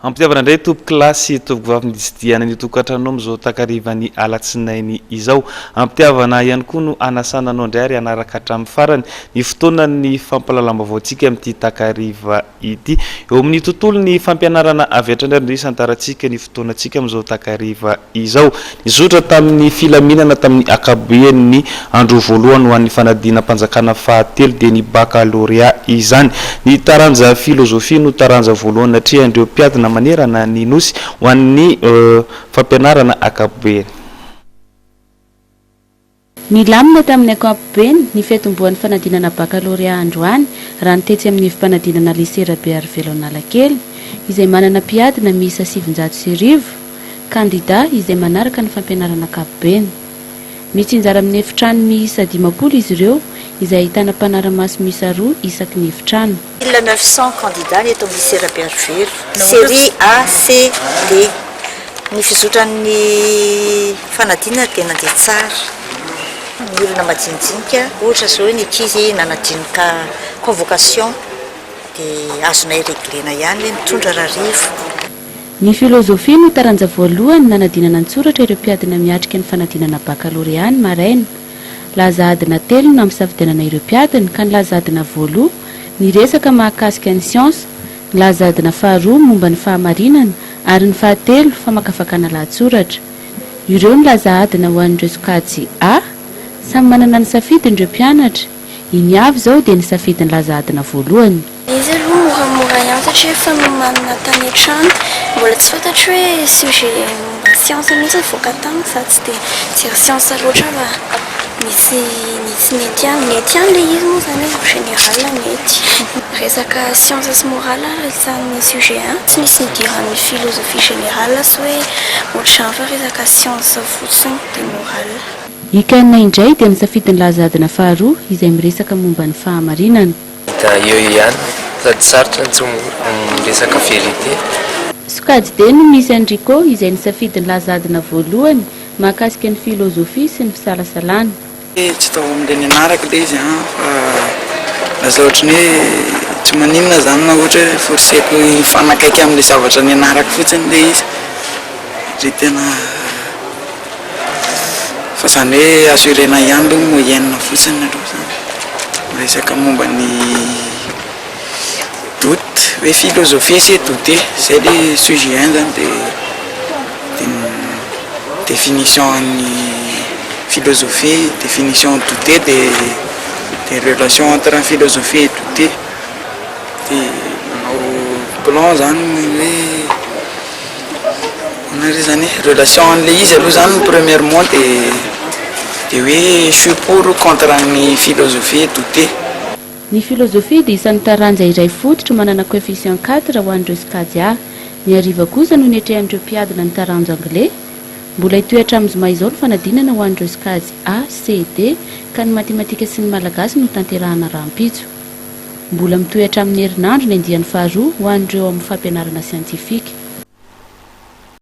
Ampitiavana indray tompokolahy sy tompokovavy ny ditsidihana ny tokantrano amin'izao takarivan'ny alatsinainy izao. Ampitiavana ihany koa no hanasana anao indray ary hanaraka hatramin'ny farany ny fotoanan'ny fampahalalam-baovaontsika amin'ity takariva ity. Eo amin'ny tontolon'ny fampianarana avy hatrany ary no hisantarantsika ny fotoanantsika amin'izao takariva izao. Nizotra tamin'ny filaminana tamin'ny ankapobeny ny andro voalohany ho an'ny fanadinam-panjakana fahatelo dia ny bakalorea izany. Ny taranja filozofia no taranja voalohany natrehan'ireo mpiadina manerana ny Nosy ho an'ny fampianarana ankapobeny. Nilamina tamin'ny ankapobeny ny fiatombohan'ny fanadinana bakalorea androany raha ny tetsy amin'ny ivom-panadinana Lycée Rabearivelo Analakely izay manana mpiadina miisa 1900, kandida izay manaraka ny fampianarana ankapobeny. Mitsinjara amin'ny efitrano miisa 50 izy ireo izay ahitana mpanara-maso miisa roa isaky ny efitrano. 1900 candidats ny eto amin'ny Lycée Rabearivelo, série A, C, D. Ny fizotran'ny fanadinana dia nandeha tsara. Ny olona majinijinika, ohatra izao hoe ny ankizy nanadinoka convocation dia azonay reglena ihany hoe mitondra Rarivo. Ny filôzôfia no taranja voalohany nanadinana an-tsoratra ireo mpiadina miatrika ny fanadinana bakalorea ny maraina. Laza adina telo no nampisafidianana ireo mpiadina ka ny laza adina voaloha niresaka mahakasika ny siansa, ny laza adina faharoa momba ny fahamarinana ary ny fahatelo famakafakana lahatsoratra. Ireo ny laza adina ho an'ireo sokajy A. Samy manana ny safidiny ireo mpianatra. I Niavy izao dia nisafidy ny laza adina voalohany. Izy aloha moramora ihany satria efa nomanina tany an-trano. Mbola tsy fantatro hoe sujet momba ny siansa mihitsy nivoaka tany, za tsy dia nijery siansa loatra fa nisy nisy nety ihany. Nety ihany ilay izy moa izany e, en général nety. Resaka siansa sy morale isan'ny sujet un, tsy nisy nidiran'ny philosophie générale sy hoe ohatr'izany fa resaka siansa fotsiny dia morale. I Ken indray dia nisafidy ny laza adina faharoa izay miresaka momba ny fahamarinana. Hita eo ihany, sady sarotra no tsy mora ny resaka vérité. Sokajy D no misy an'i Rico izay nisafidy ny laza adina voalohany mahakasika ny filozofia sy ny fisalasalana. Tsy tao amin'ilay nianarako ilay izy an, fa lasa ohatran'ny hoe tsy maninona izany na ohatra hoe forcer-ko hifanakaiky amin'ilay zavatra nianarako fotsiny ilay izy, satria tena fa izany hoe assurer-na ihany aloha ny moyenne fotsiny aloha izany, miresaka momba ny doute hoe philosopher c'est douter, izay ilay sujet un izany dia dia ny définition an'ny philosophie, définition douter dia dia relation entre ny philosophie et douter, dia manao plan izany hoe ahoana re izany e, relation an'ilay izy aloha izany premièrement dia dia hoe je suis pour ou contre ny philosophie et douter. Ny filôzôfia dia isan'ny taranja iray fototra manana coefficient quatre ho an'ireo sokajy A. Ny hariva kosa no niatrehan'ireo mpiadina ny taranja anglais. Mbola hitohy hatramin'ny zoma izao ny fanadinana ho an'ireo sokajy A, C, D ka ny matematika sy ny malagasy no tanterahana rahampitso. Mbola mitohy hatramin'ny herinandro ny andiany faharoa ho an'ireo ao amin'ny fampianarana siantifika.